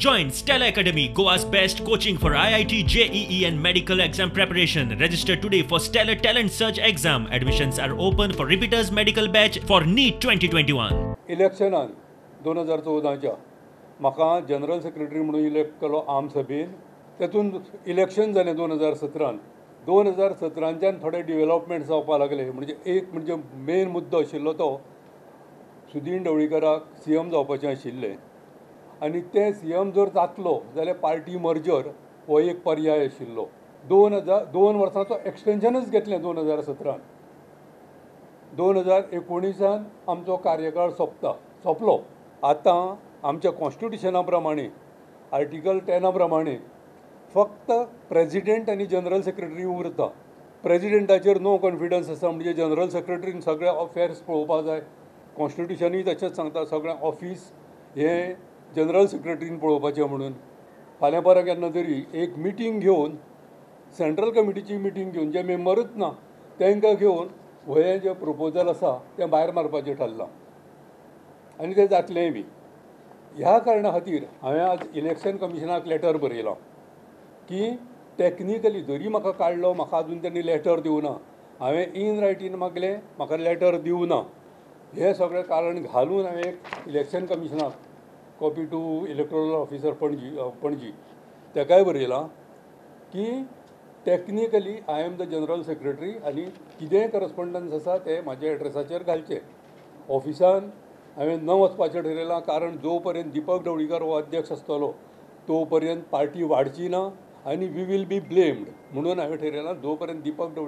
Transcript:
Join Stella Academy, Goa's best coaching for IIT, JEE and medical exam preparation. Register today for Stellar Talent Search exam. Admissions are open for repeaters medical batch for NEET 2021. इलेक्शनान 2014च्या म्हाका general secretary म्हणून elect केलो आम सभेन. तेतून election जालें 2017. 2017च्यान थोडे development जावपाक लागले. म्हणजे एक म्हणजे मेन मुद्दो आशिल्लो तो सुदीन ढवळीकराक सी एम जावपाचें आशिल्लें आनी ते सी एम जर जातलो जाल्यार पार्टी मर्जर हो एक पर्याय आशिल्लो. 2002 वर्सांचो एक्सटेंशनूच घेतलें 2017. 2019 आमचो कार्यकाळ सोंपलो. आतां आमच्या कॉन्स्टिट्युशना प्रमाणे आर्टिकल 10 प्रमाणे फक्त प्रेजिडेंट आनी जनरल सेक्रेटरी उरता. प्रेजिडेंटाचेर नो कॉन्फिडन्स आसा म्हणजे जनरल सेक्रेटरीन सगळे अफेर्स पळोवपाक जाय. कॉन्स्टिट्युशनूय तशेंच सांगता सगळें ऑफीस हें जनरल सेक्रेटरीन पळोवपाचें म्हणून. फाल्यां परां केन्ना तरी एक मिटींग घेवन सेंट्रल कमिटीची मिटींग घेवन जे मेंबरूच ना तांकां घेवन हें जें प्रपोजल आसा तें भायर मारपाचें ठरलां आनी तें जातलेंय बी. ह्या कारणा खातीर हांवें आज इलेक्शन कमिशनाक लेटर बरयलां की टॅक्निकली जरी म्हाका काडलो, म्हाका आजून तांणी लेटर दिवना. हांवें इन रायटीन मागलें, म्हाका लेटर दिवना. हें सगळें कारण घालून हांवें एक election कमिशनाक copy to electoral officer Panaji ताकाय बरयलां की technically I am the general secretary आनी कितेंय करस्पॉन्डन्स आसा तें म्हाज्या एड्रेसाचेर घालचें. ऑफिसान हांवें न वचपाचें ठरयलां कारण जो पर्यंत दीपक ढवळीकर हो अध्यक्ष आसतलो तो पर्यंत पार्टी वाडची ना आनी we will be blamed म्हणून हांवें ठरयलां जो पर्यंत दीपक ढवळीकर